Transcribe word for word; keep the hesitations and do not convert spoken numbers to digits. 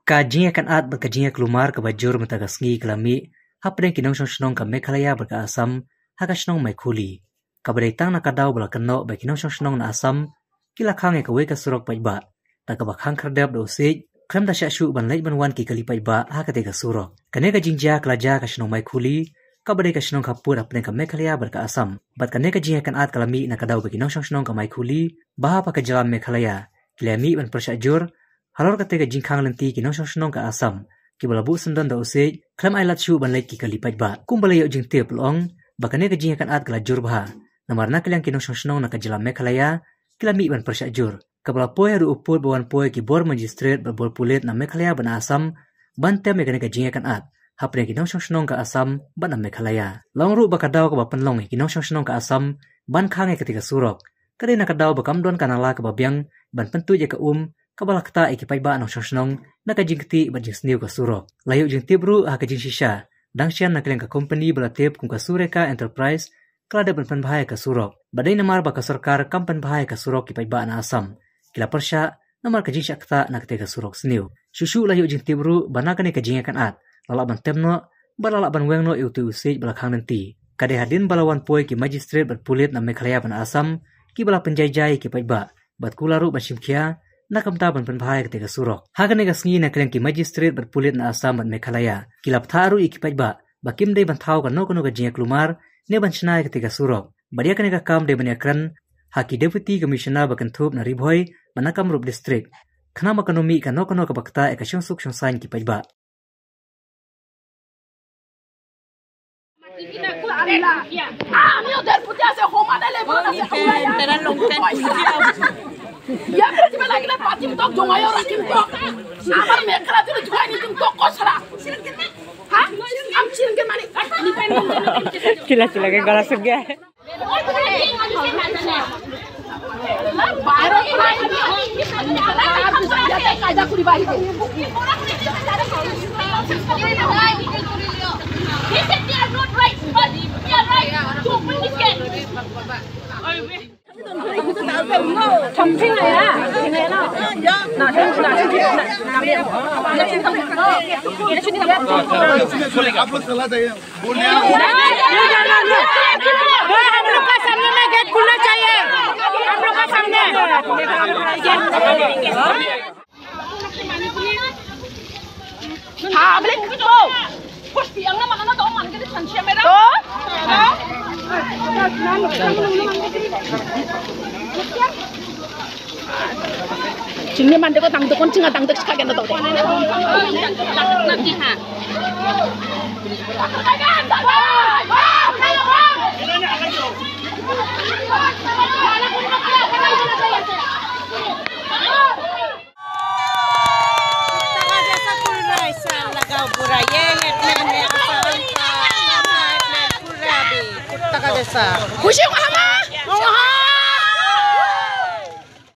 Ka jingïakynad bad ka jingïaklumar kaba jur mynta ka sngi ka la mih hapdeng ki nongshong shnong ka Meghalaya bad ka Assam ha ka shnong Maikhuli, kaba dei tang na ka daw ba la kynnoh ba ki nongshong shnong na Assam ki la khang ïa kawei ka surok paidbah, da kaba khang khyrdep da u siej, khlem da shah shuh ban leit ban wan ki kali paidbah ha katei ka surok. Kane ka jingjia ka la jia ha ka shnong Maikhuli, kaba dei ka shnong khappud hapdeng ka Meghalaya bad ka Assam. Bad kane ka jingïakynad ka la mih na ka daw ba ki nongshong shnong ka Maikhuli, ba hap ha ka jylla Meghalaya, ki la mih ban pyrshah jur halor katei ka jingkhang lynti ki nongshong shnong ka Assam, kiba la buh syndon da u siej, khlem ai lad shuh ban leit ki kali paidbah. Kumba la ïoh jingtip, la ong ba kane ka jingïakynad ka la jur bha, namar na ka liang ki nongshong shnong na ka jylla Meghalaya ki la mih ban pyrshah jur, kaba la poi haduh u pud ba wan poi ki bor magistrate bad bor pulit na Meghalaya bad na Assam ban tem ïa kane ka jingïakynad hapdeng ki nongshong shnong ka Assam bad na Meghalaya. La ong ruh ba ka daw kaba pynlong ïa ki nongshong shnong ka Assam ban khang ïa katei ka surok, ka dei na ka daw ba kam don ka nala kaba biang ban pyntuid ïa ka um kaba la ktah ïa ki paidbah nongshong shnong na ka jingktieh bad jingsniew ka surok. La ïoh jingtip ruh ha ka jingshisha, dang shen na ka liang ka kompani ba la tip kum ka Sureka Enterprise, ka la dep ban pynbha ïa ka surok. Bad dei namar ba ka sorkar kam pynbha ïa ka surok ki paidbah na Assam ki la pyrshah namar ka jingshah ktah na katei ka surok sniew. Shuh shuh la ïoh jingtip ruh ba na kane ka jingïakynad la lah ban tem noh bad la lah ban weng noh ïa utei u siej ba la khang lynti. Ka dei hadien ba la wan poi ki magistrate bad pulit na Meghalaya bad na Assam, kiba la pynjai jai ïa ki paidbah bad kular ruh ban shim khia na ka bynta ban pynbha ïa katei ka surok. Ha kane ka sngi na ka liang ki magistrate bad pulit na Assam bad Meghalaya ki la bthah ruh ïa ki paidbah ba kim dei ban thaw kano kano ka jingïaklumar ne ban shna ïa katei ka surok. Bad ïa kane ka kam dei ban ïakren ha ki Deputy Commissioner ba kynthup na Ri Bhoi bad na Kamrup District, khnang ba kan ym mih kano kano kaba ktah ïa ka shongsuk shongsaiñ ki paidbah. Chila chila ke gala sugya. आप लोग चला जाइए। हम लोग का सामने में गेट खुलना चाहिए। हम लोग का सामने। Chingni mande ko tang dokon chinga tang dok chika kena to. Kushi ko hama?